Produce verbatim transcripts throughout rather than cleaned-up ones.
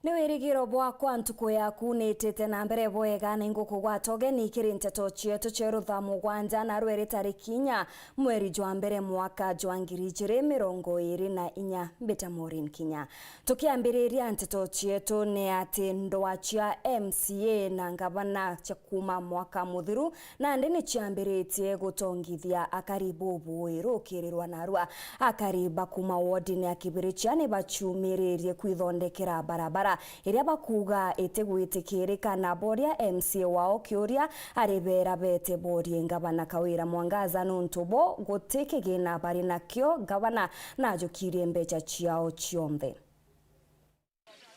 Ni wirigiro bwakwa ntuku yaku niitite na mbere bwega, na ingukugwata ugeni kiri nteto cietu cia rutha mugwanja na rweri tariki inya mweri jwa mbere mwaka jwa ngiri ijiri mirongo iri na inya. Mbita Maureen Kinya. Tukiambiriria nteto cietu ni ati ndwa cia M C A na ngavana cia kuuma mwaka muthiru nandi ni ciambiritie gutongithia akari bubuui rukirirwa narua. Akari ba kuuma wodini ya Kibirichia ni baciumiririe kwithondekera barabara iria bakuuga itigwitikirika, na boria M C A wao kiuria ari beera bete borie ngavana Kawira Mwangaza nuntu bo guti kigina bari nakio ngavana najukirie mbecha ciao cionthe.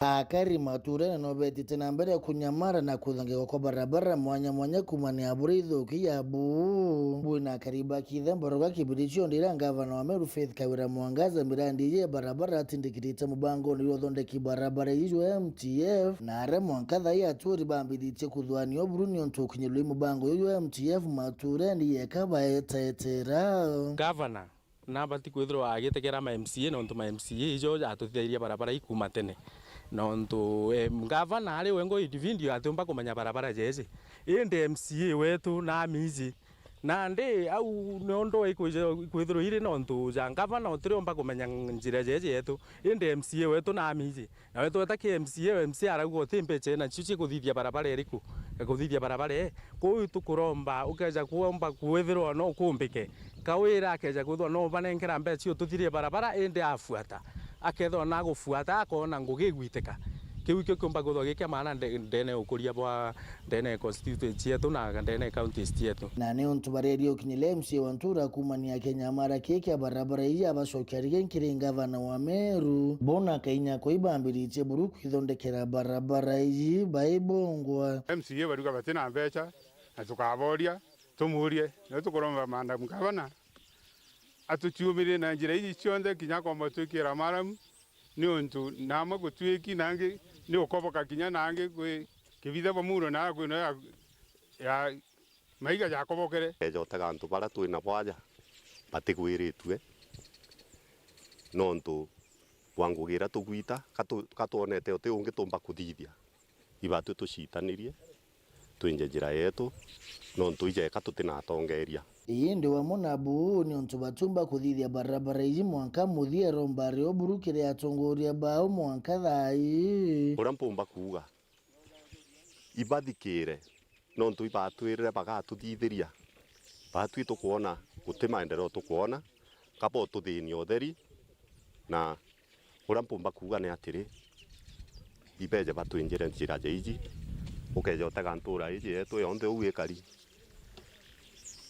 Akari maturene no betite na mbere kunyamara na kuthangika kwa barabara mwanya mwanya kuumania bura ithuki ya buu. Bwina akari ba Kithembo roga Kibirichio ndira ngavana wa Meru Faith Kawira Mwangaza mirandi iji ya barabara atindikirite mubangoni jwa uthondeki barabara iji jwa M T F, na aria mwanka thai aturi bambiritie kuthuania buru niontu ukinyirwa i mubango uyu jwa M T F maturene yeka baetetera. Gavana nabati kwithirwa agitegera ma M C A, nontu ma M C A ijo jatuthithairie barabara ii kuuma tene. Nontu, em, ngavana ari we ngo individual atiumba kumenya barabara jeje. Indi M C A wetu namiji. Nandi au niondo ikwija-, ikwithirwa iri nontu ja ngavana utiriumba kumenya njira jeje yetu. Indi M C A wetu namiji. Nawe tweta ki M C A, M C A arauga uti mbecha ina cio cia kuthithia barabara iriku? Ya kuthithia barabara ii. Kwou tukuromba, ukeja kuomba kwithirwa no ukumbike, Kawira akeja kwithirwa no ubanenkera mbecha cio tuthirie barabara, indi afuata. Akethirwa na gufuata, akona ngugi igwitika. Kiu ikio kiumba kwithirwa gi kia maana nde-, ndene ya ukuria bwa ndene ya constituency yetu na ndene ya counties cietu. Na ni untu bareria ukinyile M C A wa ntura kuumania Kenya mara kii kia barabara iji abacokia rigi nkiri ngavana wa Meru, bona kainya kwi bambiritie buru kwithondekera barabara iji baibongwa. M C A bariuga batina mbecha, na tukaboria, tumurie, niwe tukuromba Madam Gavana atuciumire na njira iji cionthe kinya akomba twikira maramu, niuntu namwe gutwiki nangi ni ukoboka kinya nangi kwi kibitha bwa muro na kwino ya, ya maiga jakobokere. Eja utega antu baria twi nabo aja batigwiritue, nontu bwa ngugi iria tugwita, ka tu-, ka twonete uti ungi tumba kuthithia, ibatwi tucitanirie, twinje njira yetu, nontu ijeka tutinatongeria. Indi wamwe na buu, niuntu batiumba kuthithia barabara iji mwanka muthia, eromba ari o buru kiri atongoria bao mwanka thaa ii. Uria mpumba kuuga, ibathikire, nontu ibatwirire bagatuthithiria. Batwi tukwona guti maendeleo tukwona, kaba ututhinia utheri, na uria mpumba kuuga ni atiri, ibeje batwinjire njira ja iji, ukeja utega ntura iji yetu yonthe uu ikari.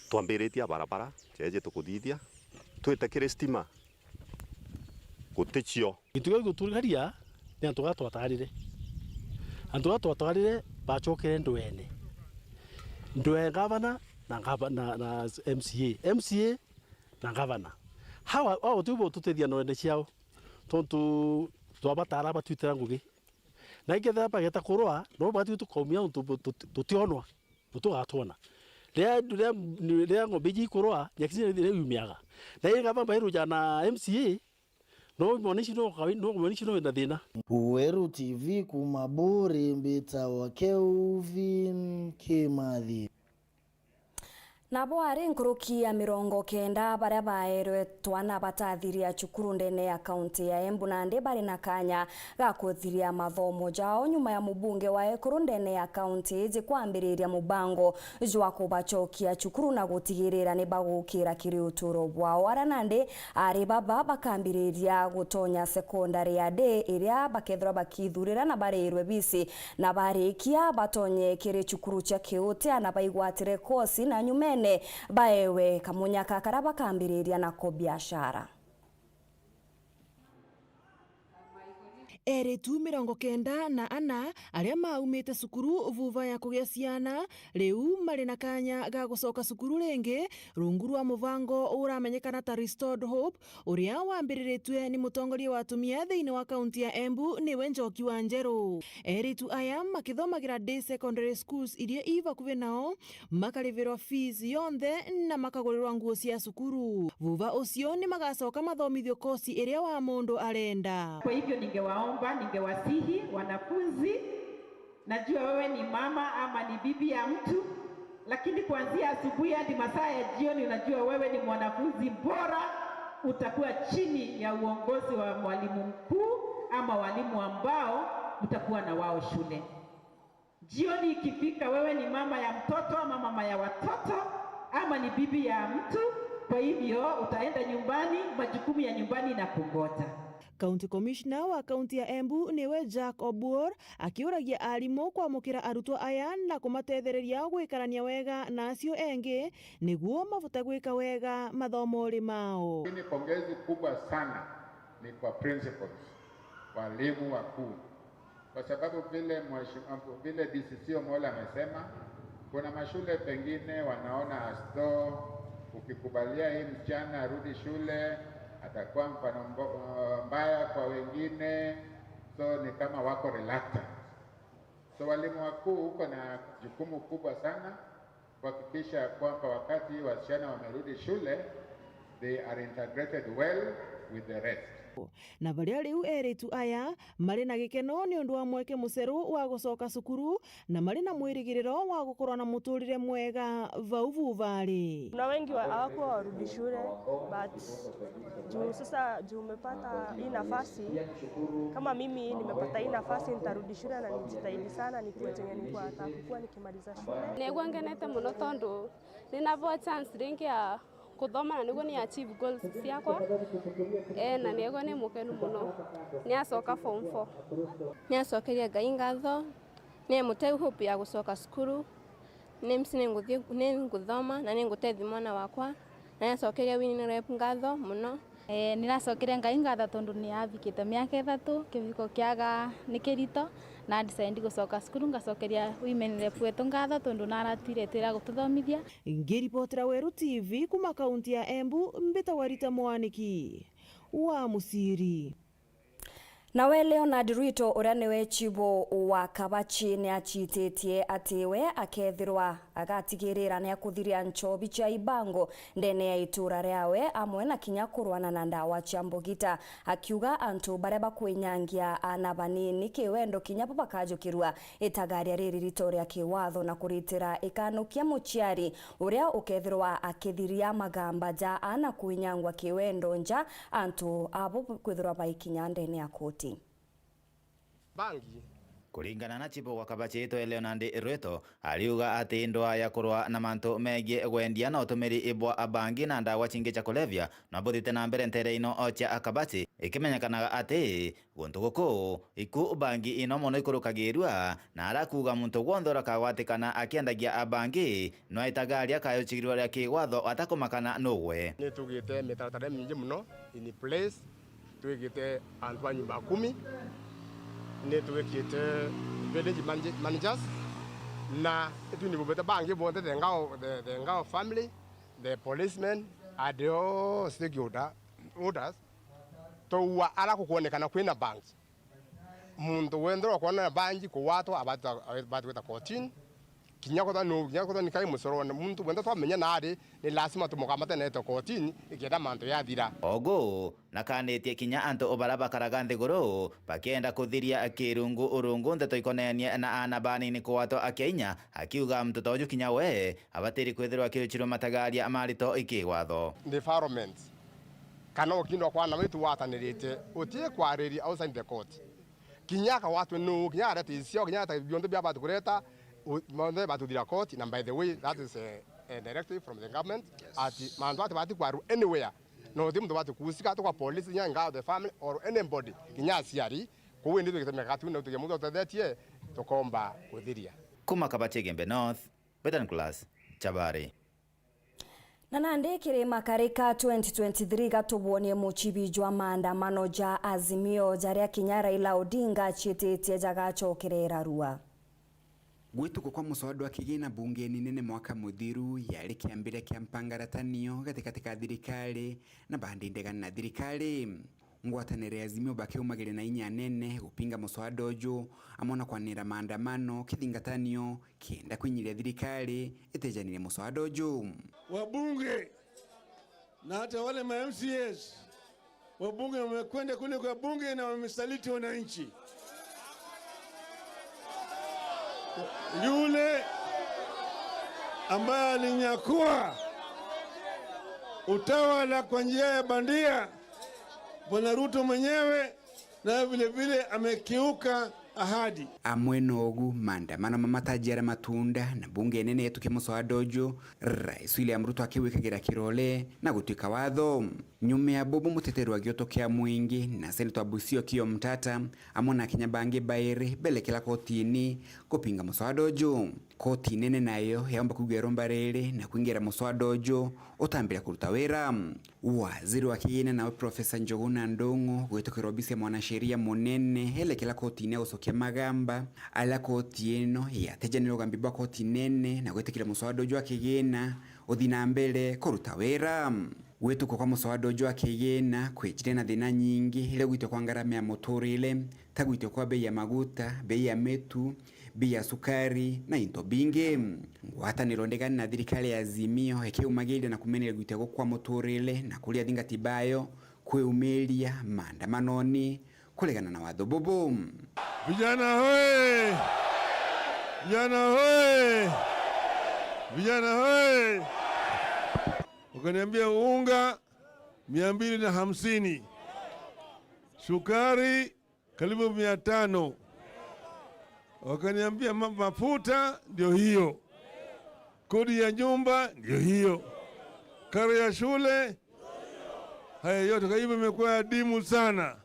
Twambiritie barabara, jeje tukuthithia, twite kiri stima, guti cio. Gitugi gituraria ni antu ga twatarire. Antu ga twatarire bacokere ndwene. Ndwe ngavana na ngava-, na, na M C A. M C A na ngavana. Hawa, hawa tu bo tutethia ndwene ciao. Tontu twabatara batwitira ngugi. Na ikethira bageta kurwa, no batwi tukaumia untu bu-, tuti-, tutionwa. Tugatwona. Riria, riria, riria ng'ombe iji ikurwa, nyaki cia riu iumiaga. Na iri ngavana bairuja na M C A, no mwana ici no kawi-, no mwana ici no wina thina. Weru T V kuuma Buri, mbitawa Kelvin Kimathi. Nabo ari nkuruki ya mirongo kenda baria baerwe twana batathiria cukuru ndene ya kaunti ya Embu nandi bari na kanya ga kuthiria mathomo jao nyuma ya mubunge wa ekuru ndene ya kaunti iji kwambiriria mubango jwa kubacokia cukuru na gutigirira ni bagukira kiri uturo bwao. Aria nandi ari baba bakambiriria gutonya sekondari ya day iria bakethirwa bakithurira na barirwe bisi, na barikia batonye kiri cukuru cia kiutia na baigwatire kosi na nyumene baewe kamunyaka karia bakambiriria nako biashara. Eritu mirongo kenda na ana aria maumite cukuru vuva ya kugia ciana, riu mari na kanya ga gucoka cukuru ringi rungu rwa muvango uramenyekana ta Restored Hope, uria wambiriritue ni mutongoria wa atumia thiini wa kaunti ya Embu, niwe Njoki wa Njeru. Eritu aya makithomagira day secondary schools iria i vakuvi nao, makarivirwa fees yonthe na makagurirwa nguo cia cukuru. Vuva ucio ni magacoka mathomithio kosi iria wa mundu arenda. Kwa hivyo ningewaomba Omba, ningewasihi wanafunzi, najua wewe ni mama ama ni bibi ya mtu, lakini kuanzia asubuhi hadi masaa ya jioni, unajua wewe ni mwanafunzi bora, utakuwa chini ya uongozi wa mwalimu mkuu ama walimu ambao utakuwa na wao shule. Jioni ikifika, wewe ni mama ya mtoto ama mama ya watoto ama ni bibi ya mtu, kwa hivyo utaenda nyumbani, majukumu ya nyumbani inakungoja. County Commissioner wa kaunti ya Embu niwe Jack Obuor akiuragia arimu kwamukira arutwo aya na kumatethereria gwikarania wega na acio engi niguo mabote gwika wega mathomoone mao. Lakini pongezi kubwa sana ni kwa principals, walimu wakuu, kwa sababu vile mheshimiwa, vile D C C Omolo amesema, kuna mashule pengine wanaona as though ukikubalia hii msichana arudi shule, atakuwa mfano mbo-, mbaya kwa wengine, so ni kama wako reluctant. So walimu wakuu, uko na jukumu kubwa sana kuhakikisha kwamba wakati wasichana wamerudi shule, they are integrated well with the rest. Na baria riu eritu aya mari na gikeno ni undu wa mweke muceru wa gucoka cukuru, na mari na mwirigiriro wa gukorwa na muturire mwega vau vuvare. Kuna wengi wa-, hawakuwa warudi shule, but juu sasa, juu umepata hii nafasi, kama mimi nimepata hii nafasi, nitarudi shule na nijitahidi sana nikuwe chenye nilikuwa nataka kukuwa nikimaliza shule. Nigua ngenete muno tondu ninavoa chance ringi ya kuthoma na niguo ni achieve goals ciakwa. Eh, na nigua ni mukenu muno. Niacoka form four. Niacokeria Ngai ngatho. Ni muteu hope ya gucoka cukuru. Ni msi ni nguthi-, ni nguthoma na ni ngutethi mwana wakwa. Na niacokeria Winnie Rep ngatho muno. Eh, niracokeria Ngai ngatho tondu ni avikite miaka ithatu, kiviko kiaga ni kirito, na decide gucoka cukuru, ngacokeria Women Rep wetu ngatho tondu naratwire twira gututhomithia. Ngiripotera Weru T V kuma kaunti ya Embu, mbitagwa Rita Mwaniki wa Musiri. Nawe Leonard Ruto, uria niwe chibu wa Kabachi, ni achititie ati we akethirwa agatigirira ni akuthiria nchobi cia ibango ndene ya itura riawe, amwe na kinya kurwana na ndawa cia mbugita, akiuga antu baria bakwinyangia aana banini kiwendo kinya bo bakajukirua itagaria riririto ria kiwatho na kuritira ikanukia muciari uria ukethirwa akithiria magamba ja aana kwinyangwa kiwendo nja, antu abo kwithirwa baikinya ndene ya koti. Bangi. Kuringana na chibu wa Kabachi itwe Leonard Rweto, ariuga ati ndwaa ya kurwa na mantu megie gwendia na utumiri bwa bangi na ndawa chingi cia kulevya no buthite na mbere ntere ino cia Kabachi, ikimenyekanaga ati guntu guku iku bangi ino mono ikurukagirua, na arakuuga muntu gwonthe urakagwatikana akiendagia bangi no aitagaria kayuchigirwa ria kiwatho atakumakana nugwe. Ni tugite mitaratara mingi muno in place. Twikite antu a nyumba kumi, ni twikite village manage-, managers, na itwinivuvite bangi bonthe, the Ngao, the, the Ngao family, the policemen, and all stakeholder, holders, twaua ara kukwonekana kwina bangi. Muntu wenthe ukwona bangi kugwatwa, abati-, abati gwita kotini. Kinya kwethwa nu-, kinya kwethwa ni kai mucoro wa muntu wenthe twamenya nari, ni lazima tumukamate na ete kotini ikenda mantu yathira. Ogu nakanitie kinya antu baria bakaraga nthiguru bakienda kuthiria kirungu urungu ndeto ikonenie na aana banini kugwatwa akiainya, akiuga muntu ta uju kinya we abatiri kwithirwa akiuchirwa matagaria marito ikigwatho. Defilement. Kana ukindo kwana witu watanirite, utie kwariria outside the court. Kinya akagwatwe nuu, kinya arete ciao, kinya arete bionthe bia bati kureta, u-, monthe batuthira court, na by the way, that is a, a directive from the government, yes, ati mantu ati bati kwaru anywhere. No uti muntu bati kuusika, tukwa police, kinya nga the family or anybody, kinya aciari, kuu indi twikite miaka tu, na tukia muntu utethetie, tukomba kuthiria. Kuma Kabachi Igembe North, Betan Class, Chabari. Na nandi kiri makarika twenty twenty-three gatubwonie muchibi jwa maandamano ja Azimio jaria kinya Raila Odinga achietitie jagacokerera rua. Gwituko kwa muswada wa kigina bungeni nene mwaka muthiru yari kiambire kia mpangaratanio gatigati ka thirikari na bandi ndegani na thirikari. Ngwataniro ya Azimio bakiumagire na inya nene gupinga muswada uju, amwe na kwanira maandamano kithingatanio kienda kwinyiria thirikari itejanire muswada uju. Wabunge na hata wale ma M C As Wabunge wamekwenda kule kwa bunge na wamesaliti wananchi. Yule ambaye alinyakua utawala kwa njia ya bandia, Bwana Ruto mwenyewe, naye vile vile amekiuka ahadi. Amwe nogu, maandamano mamatajia aria matunda, na bunge nene yetukia muswada uju, Rais William Ruto akiwikagira kirore na gutuika watho. Nyuma ya bubu, muteteri wa gioto kia mwingi na Senator Busia Okiya Omtata, amwe na akenya bangi bairi, belekera kotini gupinga muswada uju. Koti nene nayo yaumba kwigua iromba riri na kwingira muswada uju utambire kuruta wira. Waziri wa kigina nawe Professor Njuguna Ndung'u, gwitukira obisi ya mwanasheria munene, elekera kotini ya gucokia magamba, aria koti ino yatejanire ugambi bwa koti nene na gwitikiria muswada uju wa kigina uthi na mbere kuruta wira. Gwitukwa kwa muswada uju wa kigina kwijire na thina nyingi, iria gwitwa kwa ngarama ya muturire, ta gwitwa kwa bei ya maguta, bei ya mitu, bei ya sukari na into bingi. Ngwataniro ndegani na thirikari ya Azimio ikiumagiria na kumeneria gwitwa gukwa muturire na kuria athingati bayo kwiumiria maandamanoni kuregana na watho bubu. Vijana hoye! Vijana hoye! Vijana hoye! Wakaniambia unga mia mbili na hamsini, sukari karibu mia tano. Wakaniambia ma-, mafuta ndio hiyo, kodi ya nyumba ndio hiyo, karo ya shule, haya yote. Kwa hivyo imekuwa adimu sana.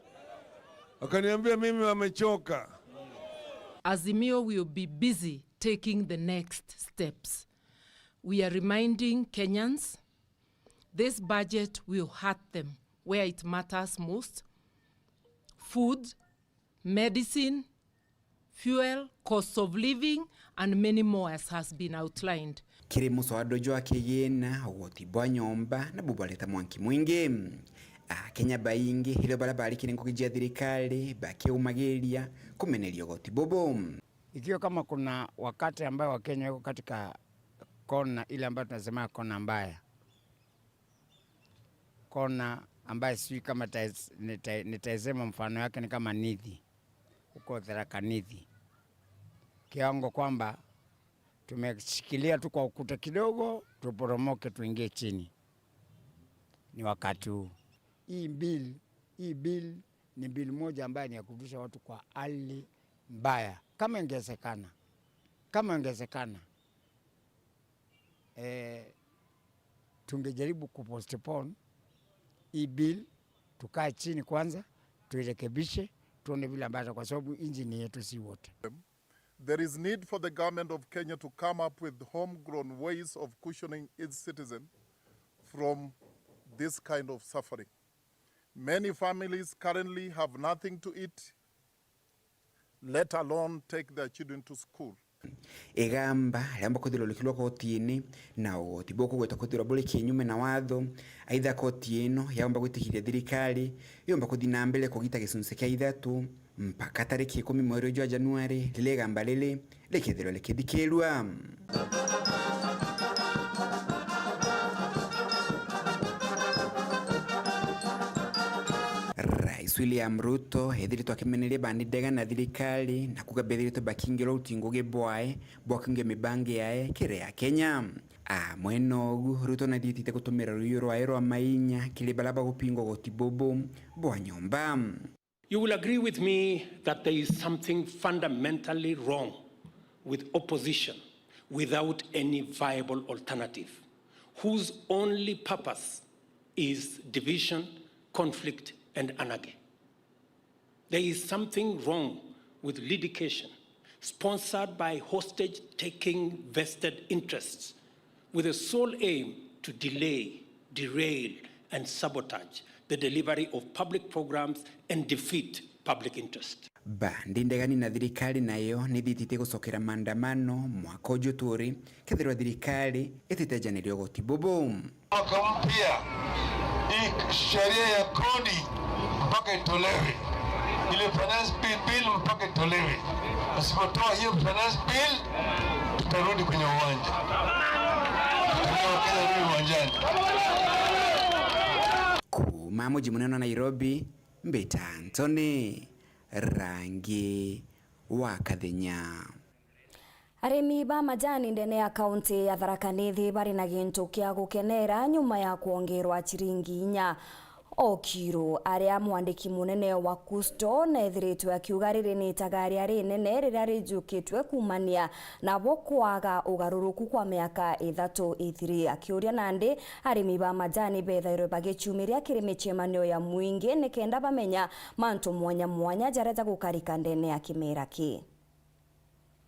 Wakaniambia mimi wamechoka. Azimio will be busy taking the next steps. We are reminding Kenyans, this budget will hurt them where it matters most: food, medicine, fuel, cost of living, and many more as has been outlined. Kiri muswada uju wa kigina, ugoti bwa nyomba nabu bwareta mwanki mwingi. Akenya baingi, irio baria barikire ngugi cia thirikari, bakiumagiria kumeneria ugoti bubu. Ikiwa kama kuna wakati ambayo Wakenya wako katika kona ile ambayo tunasema kona mbaya, kona ambayo sijui kama tais-, nita-, nitaisema mfano yake ni kama Nithi, huko Tharaka Nithi, kiwango kwamba tumeshikilia tu kwa ukuta kidogo, tuporomoke, tuingie chini. Ni wakati huu. Hii bill, hii bill ni bill moja ambayo ni ya kurudisha watu kwa hali mbaya. Kama ingewezekana, kama ingewezekana, eh, tungejaribu kupostpone hii bill, tukae chini kwanza, tuirekebishe, tuone vile ambavyo, kwa sababu injini yetu si wote. There is need for the government of Kenya to come up with homegrown ways of cushioning its citizen from this kind of suffering. Many families currently have nothing to eat, let alone take their children to school. Igamba riaumba kwithirwa rikirwa kotini na ugoti bukugwetwa kwithirwa buri kinyume na watho, aitha koti ino yaumba gwitikiria thirikari yumba kuthi na mbere kugita gicunci kia ithatu mpaka tariki ikumi mweri jwa Januari, riria igamba riri rikithirwa rikithikirwa. Rais William Ruto ethiritwe akimeneria bandi ndega na thirikari na kuga bethiritwe bakiingirwa uti ngugi bwae bwa kuingia mibango yae kiri ya Kenya. Amwe nogu, Ruto nathitite gutumira ruiyo rwae rwa mainya kiri baria bagupinga ugoti bubu bwa nyomba. You will agree with me that there is something fundamentally wrong with opposition without any viable alternative, whose only purpose is division, conflict, and anarchy. There is something wrong with litigation sponsored by hostage-taking vested interests with the sole aim to delay, derail, and sabotage the delivery of public programs and defeat public interest. Bandi ndegani na thirikari nayo nithitite gucokera maandamano mwaka uju turi, kethirwa thirikari ititejaniria ugoti bubu. Mwaka mpya, hii sheria ya kodi mpaka itolewe. Ile finance bill, bill mpaka itolewe. Asipotoa hiyo finance bill, tutarudi kwenye uwanja. Tutarudi uwanjani. Ku- Ma muji munene wa Nairobi, mbita Anthony Rangi wa Kathenya. Arimi ba majani ndene ya kaunti ya Tharaka Nithi bari na gintu kia gukenera nyuma ya kwongerwa ciringi inya o kiro. Aria mwandiki munene wa Kusto neethiritwe akiuga riri ni itagaria rinene riria rijukitwe kuumania nabo kwaga ugaruruku kwa miaka ithatu ithiri. Akiuria nandi arimi ba majani bethairwe bagicumiria kiri micemanio ya mwingi nikenda bamenya mantu mwanya mwanya jaria jagukarika ndene ya kimera kii.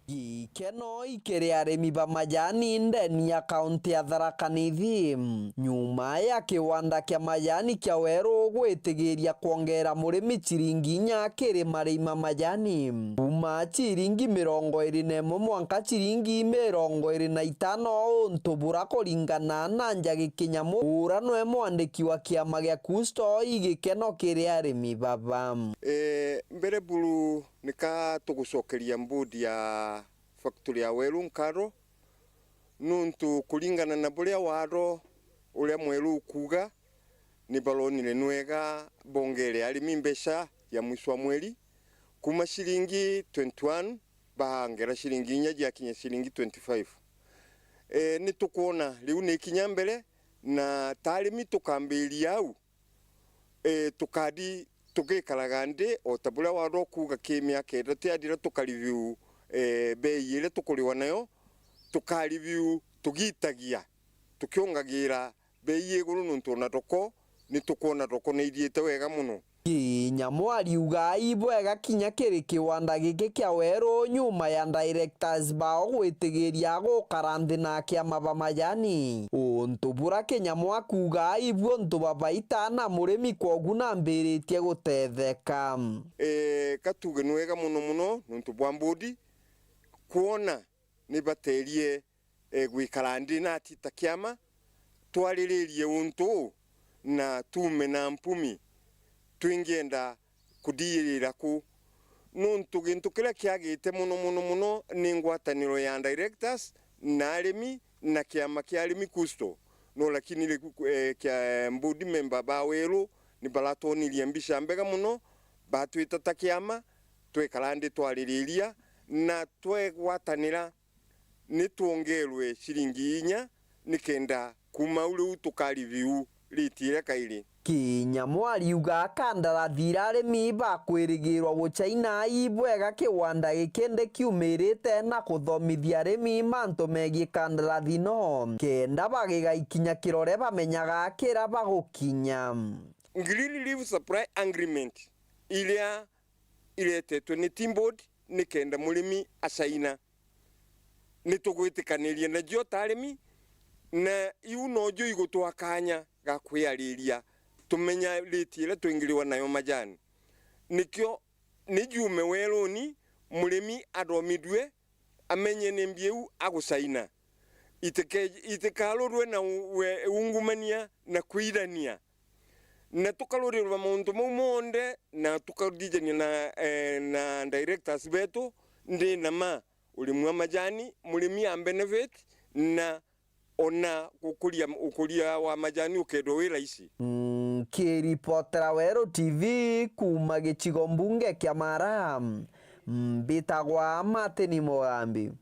Gikeno ikiri arimi ba majani ndeni ya kaunti ya Tharaka Nithi, nyuma ya kiwanda kia majani kia Weru gwitigiria kwongera murimi ciringi inya kiri marimi ma majani, kuma ciringi mirongo iri na imwe mwanka ciringi mirongo iri na itano, untu bura kuringana na Njagi Kinyamu, ura nwe mwandiki wa kiama gia Kusto. Igikeno kiri arimi baba. E, mbere buru nika tugucokeria mbodi ya factory ya Weru nkatho, nuntu kuringana na buria watho uria mweru ukuuga, ni baronire nwega bongere arimi mbeca ya mwisho wa mweri, kuma ciringi twenty-one baangera ciringi inya jiakinya ciringi twenty-five. E, ni tukwona riu ni ikinya mbere, na ta arimi tukambiria au, e, tukadi tugikaraga nthi, o ta buria watho ukuuga, ki miaka ithatu yathira tukareview, e, bei iria tukuriwa nayo, tukareview tugitagia, tukiungagira bei iguru, nuntu ona thoko, ni tukwona thoko ni ithiite wega mono. Kinyamu ariuga ibwega kinya kiri kiwanda giki kia Weru nyuma ya directors bao gwitigiria gukara nthi na kiama ba majani. Untu bura Kinyamu akuuga ibu untu babaita na murimi, kwogu nambiritie gutetheka. E, ka tuuge ni wega mono mono nuntu bwa mbodi kwona ni baterie, e, gwikara nthi nati ta kiama, twariririe untu uu na tuume na mpumi twingienda kuthiirira ku. Nuntu gintu kiria kiagite mono, mono, mono ni ngwataniro ya directors na arimi na kiama kia arimi Kusto. No lakini ri-, e, kia, e, board member ba Weru ni baratwonirie mbica mbega mono, batwita ta kiama, twekara nthi twaririria na twegwatanira ni twongerwe ciringi inya, nikenda kuuma au riu tukareview rate iria kairi. Kinyamu ariuga kandarathi iria arimi bakwirigirwa gucaina ibwega kiwanda giki ndikiumirite na kuthomithia arimi mantu megii kandarathi ino, kenda bagiga ikinya kirore bamenyaga kira bagukinya. Green Leaf Supply Agreement iria iretetwe ni Team Board nikenda murimi acaina. Ni tugwitikaniria nacio ta arimi, na iu nojo igutwa kanya ga kwiariria, tumenya rate iria twingiriwa nayo majani. Nikio ni jume weruni, murimi athomithue, amenye ni mbi iu agucaina. Itike-, itikarurwe na u-, we-, ungumania na kwirania. Na tukarurirwa mauntu mau monthe, na tukathithania na, eh, na directors betu, ndi na ma urimi wa majani, murimi a benefit, na ona gukuria, ukuria wa majani ukethwa wi raisi. Nkiripotera Weru T V kuuma gicigo mbunge kia Mara, mbitagwa Martin Mugambi.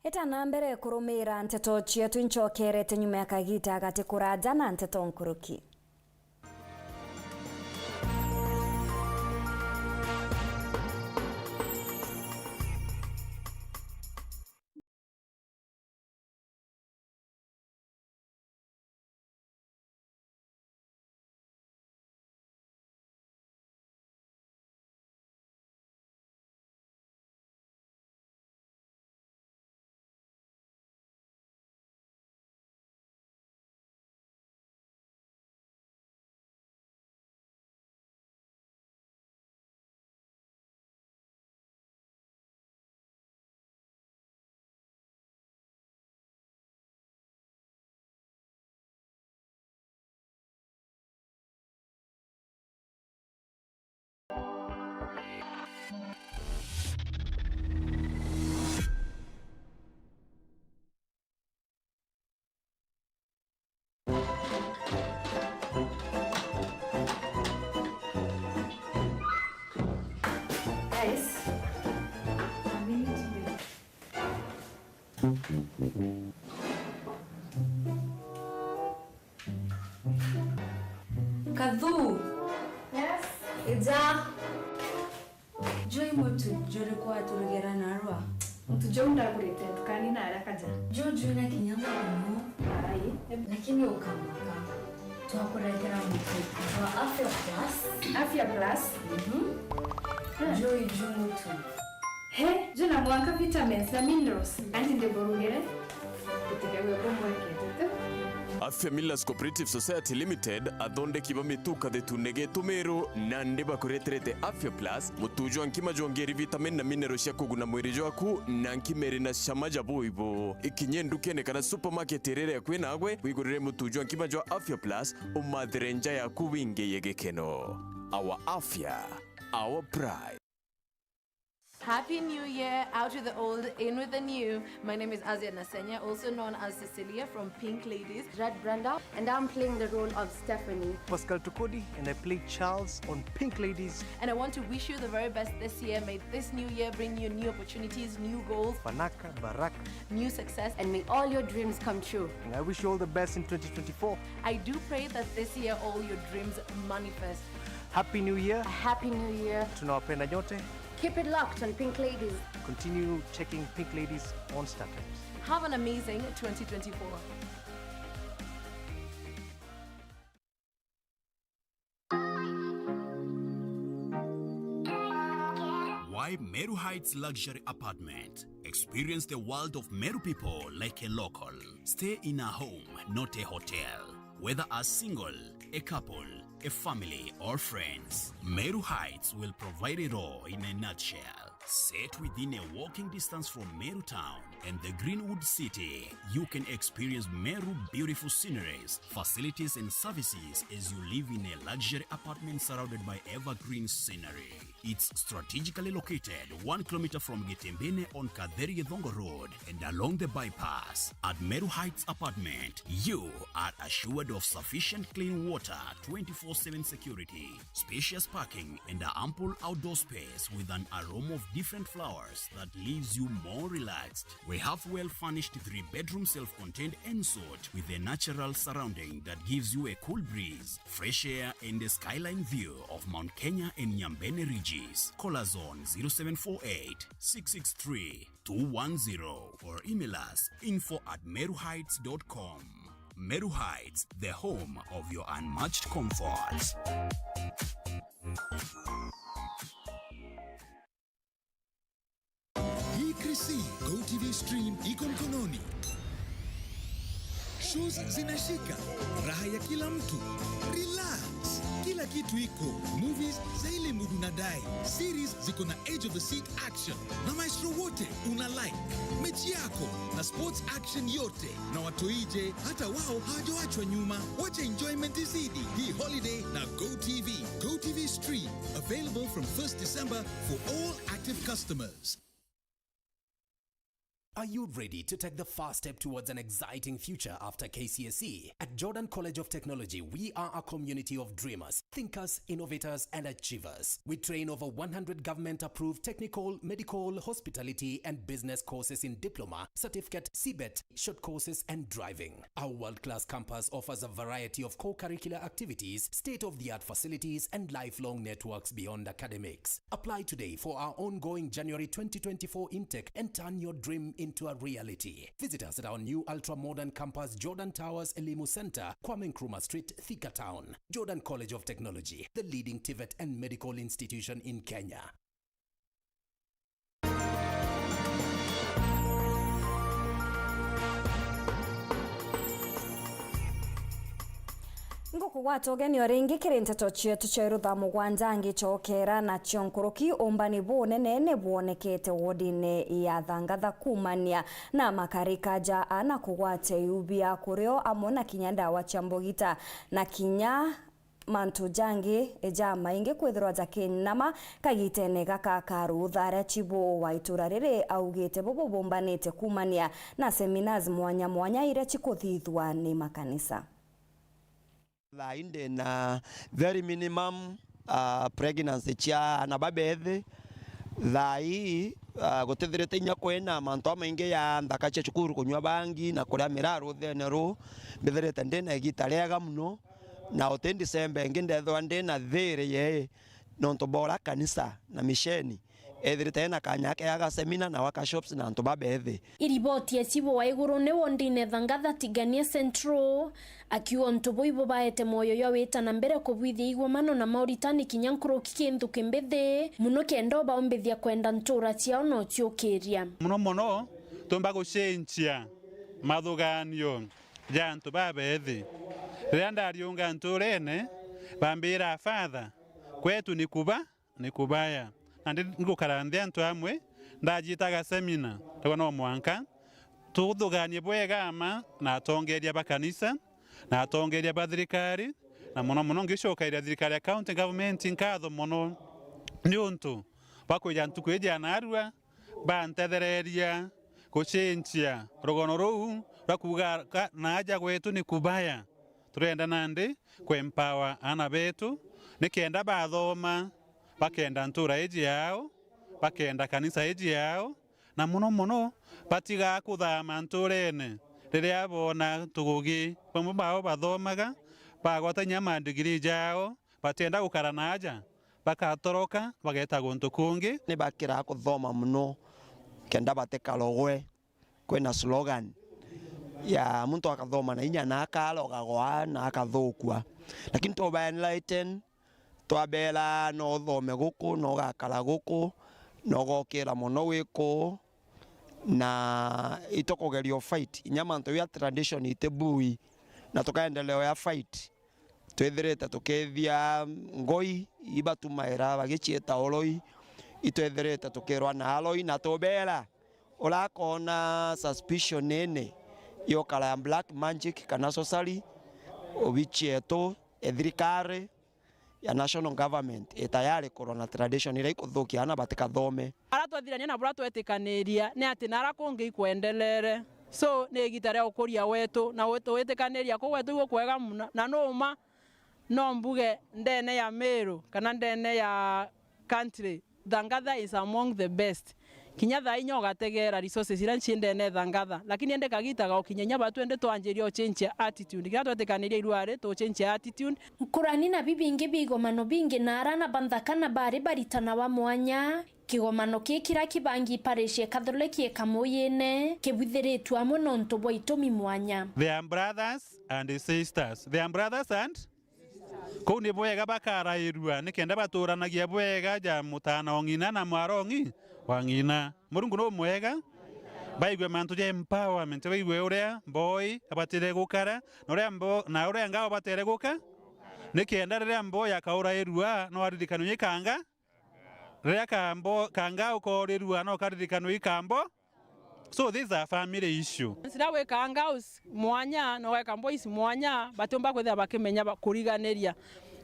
Eta na mbere kurumira nteto cietu, incokerete nyuma ya kagita gati kuraja na nteto nkuruki. Kathu. Yes. Ija. Juu i mutu juriku waturugera narua? Mutu juu ndagurite ntukani na aria kaja. Juu jwina kinya muno. Ai. Lakini ukamaka. Twakuretera mutu jwa Afya Plus. Afya Plus? Mhm. Ah. Juu i juu mutu. He, juu na mwanka vitamins na minerals. Anti ndiburugere. Gutigagwe bumwekete tu. Afya Millers Cooperative Society Limited, athondeki ba mitu kathetune getu Meru, nandi bakureterete Afya Plus, mutu jwa nkima jwongeri vitamin na mineral cia kuguna mwiri jwaku, na nkima iri na cama ja buibu. Ikinye ndukene kana supermarket iria iri akui nagwe, wigurire mutu jwa nkima jwa Afya Plus, umathire nja yaku wingiye gikeno. Our Afya, our pride. Happy New Year, out with the old, in with the new. My name is Azia Nasenya, also known as Cecilia from Pink Ladies. Jad Brenda. And I'm playing the role of Stephanie. Pascal Tukodi, and I play Charles on Pink Ladies. And I want to wish you the very best this year. May this new year bring you new opportunities, new goals, Fanaka, Baraka, new success. And may all your dreams come true. And I wish you all the best in twenty twenty-four. I do pray that this year all your dreams manifest. Happy New Year. A Happy New Year. Tunawapenda nyote. Keep it locked on Pink Ladies. Continue checking Pink Ladies on StarTimes. Have an amazing twenty twenty-four. Why Meru Heights Luxury Apartment? Experience the world of Meru people like a local. Stay in a home, not a hotel. Whether a single, a couple, a family, or friends, Meru Heights will provide it all in a nutshell. Set within a walking distance from Meru town and the Greenwood City, you can experience Meru beautiful sceneries, facilities, and services as you live in a luxury apartment surrounded by evergreen scenery. It's strategically located one kilometer from Getembene on Katheri Githongo Road and along the bypass. At Meru Heights Apartment, you are assured of sufficient clean water, twenty-four seven security, spacious parking, and ample outdoor space with an aroma of different flowers that leaves you more relaxed. We have well-furnished three-bedroom self-contained ensuite with a natural surrounding that gives you a cool breeze, fresh air, and a skyline view of Mount Kenya and Nyambene Ridges. Call us on zero seven four eight, six six three, two one zero or email us info at meruheights dot com. Meru Heights, the home of your unmatched comfort. Hii Chrissy, GoTV Stream iko mkononi. Shows zinashika, raha ya kila mtu. Relax, kila kitu iko. Movies za ile mood unadai, series ziko na edge of the seat action, na maestro wote una like. Mechi yako na sports action yote, na watoi je, hata wao hawajaachwa nyuma. Wacha enjoyment izidi hii holiday na GoTV. GoTV Stream, available from first December for all active customers. Are you ready to take the first step towards an exciting future after K C S E? At Jordan College of Technology, we are a community of dreamers, thinkers, innovators, and achievers. We train over one hundred government-approved technical, medical, hospitality, and business courses in diploma, certificate, C bet, short courses, and driving. Our world-class campus offers a variety of co-curricular activities, state-of-the-art facilities, and lifelong networks beyond academics. Apply today for our ongoing January twenty twenty-four intake and turn your dream into a reality. Visit us at our new ultra-modern campus, Jordan Towers Elimu Center, Kwame Nkrumah Street, Thika Town. Jordan College of Technology, the leading TVET and medical institution in Kenya. Ngukugwata ugeni o ringi kiri nteto cietu cia iru thaa mugwanja ngicokera nacio nkuruki. Umbani bunene ni bwonekete wodine ya Thangatha kumania na makarika ja ana kugwata iu bia kurio amwe na kinya ndawa cia mbugita na kinya mantu jangi ja maingi kwithirwa jakinama kagitene gaka ka rutha. Aria chibu wa itura riri augite bubu bumbanite kumania na seminars mwanya mwanya iria chikuthithwa ni makanisa. Thaa ii ndina very minimum, ah, pregnancy chia ana babethi, Thaa ii, ah, gutithirite inya kwina mantu jamaingi ja nthaka cia cukuru, kunyua bangi na kuria miraa ruthene ruu. Mbithirite ndina igita riega muno, na uti December ingi ndethirwa ndina thiiri yee, nontu bwa uria kanisa na misheni ethirite ina kanya keega ga semina na workshops na antu babethi. Iriboti ya Cibu wa iguru ni wondine Thangatha Tigania Central, akiuga untu buu ibubaete mwoyo jwa wita na mbere kubwithia igomano na mauritani kinya nkuruki ki nthuki mbithi, muno kenda ubaumbithia kwenda ntura ciao na uciukiria. Muno muno, tumba gucenjia mathuganio ja antu babethi. Riria ndariunga nturene, bambira, "Father, kwetu ni kuba, ni kubaya." Nandi ngukara nthi antu amwe, ndajitaga semina, ndauga no mwanka tuthuganie bwega mma na atongeria ba kanisa, na atongeria ba thirikari, na muno muno ngicokeria thirikari ya county government nkatho muno niuntu bwa kwija ntuku iji ya naarua, bantethereria gucenjia rugono ruu rwa kuuga ka-, naaja gwetu ni kubaya. Turenda nandi kuempower aana betu, nikenda bathoma, bakenda ntura iji yao, bakenda kanisa iji yao, na muno muno batigaa kuthama nturene riria boona tugugi. Bamwe bao bathomaga, bagwata inya ma degree jao, batienda gukara naaja, bakatoroka, bageeta guntu kungi. Ni bakiraa kuthoma muno kenda batikarogwe. Kwina slogan ya muntu akathoma na inya na akarogagwa na akathukua. Lakini tuba enlighten, twabera no uthome guku, no ugakara guku, no ugokira muno wi kuu, na itukugeria fight. Inya mantu ya tradition itibui, na tukaendelea ya fight. Twithirite tukithia ngoi ibatumaira bagicieta uroi, itwithirite tukirwa na aroi na tubera. Uria akoona suspicion nene yokara ya black magic kana sorcery, obici yetu e thirikari ya national government i tayari kurwa na tradition iria ikuthukia aana batikathome. Ara twathirania na bura twetikaniria ni ati nara kungi ikwendelere. So, ni igita ria ukuria wetu na witikaniria kuu wetu igukwega muno, na numa no mbuge ndene ya Meru kana ndene ya country, Thangatha is among the best. Kinya thaa inya ugategera resources iria nci ndene Thangatha, lakini indi kagita gaukinya inya batu indi twanjiria uchenchia attitude. Kinya twetikaniria irwari tuchenchia attitude. Nkurani na bibingi bigomano bingi na arana banthaka na bari baritana wa mwanya, kigomano ki kira kibangi parish ya Catholic ya Kamuyine kibwithiritue amwe nontu bwa itumi mwanya. They are brothers and sisters. They are brothers and Kuu ni bwega bakarairua, nikenda baturanagia bwega ja mutaana o ng'ina na mwara o ng'i-, wa ng'ina. Murungu nu mwega, baigue mantu ja empowerment, baigue uria mboi abatire gukara, na uria mbo-, na uria ngao batere guka, nikenda riria mboi akaurairua, no aririkanwe ikanga, riria kambo-, kanga ukoorirua, no karirikanwe ikambo. So this is a family issue. Nsira wika ngao mwanya, na weka mboys mwanya, batiumba kwithira bakimenya ba-, kuriganiria.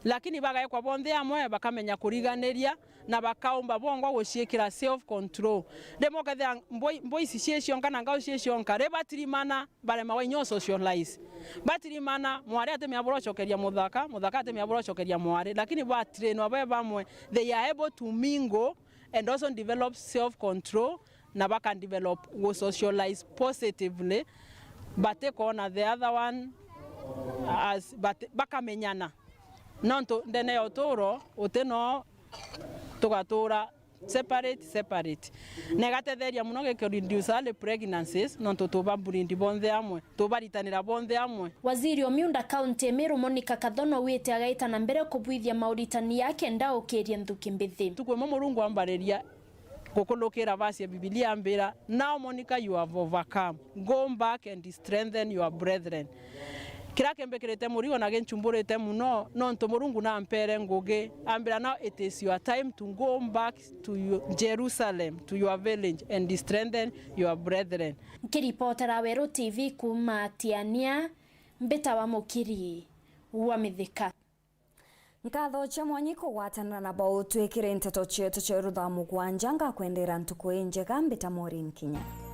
Lakini bagaekwa bonthe amwe, bakamenya kuriganiria, na bakaumba bongwa guciikira self control. Rimwe ukethira mboi-, mboys cie cionka na ngao cie cionka, ri batirimana, baremawa inya u socialize. Batirimana, mwari atimenya bura ucokeria muthaka, muthaka atimenya bura ucokeria mwari. Lakini batrainwa be bamwe, they are able to mingle and also develop self control, na baka develop gu socialize positively, batikona the other one as, but bakamenyana. Nontu ndene ya uturo, uti no tugatura separate, separate. Na igatetheria muno giki reduce early pregnancies, nontu tuba breed bonthe amwe, tubaritanira bonthe amwe. Waziri o miunda kaunti ya Meru Monica Kathona augite agaita na mbere kubwithia mauritani ya kenda ukiria nthuki mbithi. Ntuku imwe Murungu ambariria gukunukira verse ya Bibilia ambira, "Now, Monica, you have overcome. Go back and strengthen your brethren." Kiria kimbikirite murigo na gincumburite muno, nontu Murungu nampere ngugi, ambira, "Now it is your time to go back to your Jerusalem, to your village, and strengthen your brethren." Nkiripotera Weru T V kuuma Tiania, mbitawa Mukiri wa Mithika. Nkatho cia mwanya ikugwatanira na bau twikire nteto cietu cia rutha mugwanja. Ngakwendera ntuku injega, mbita Maureen Kinya.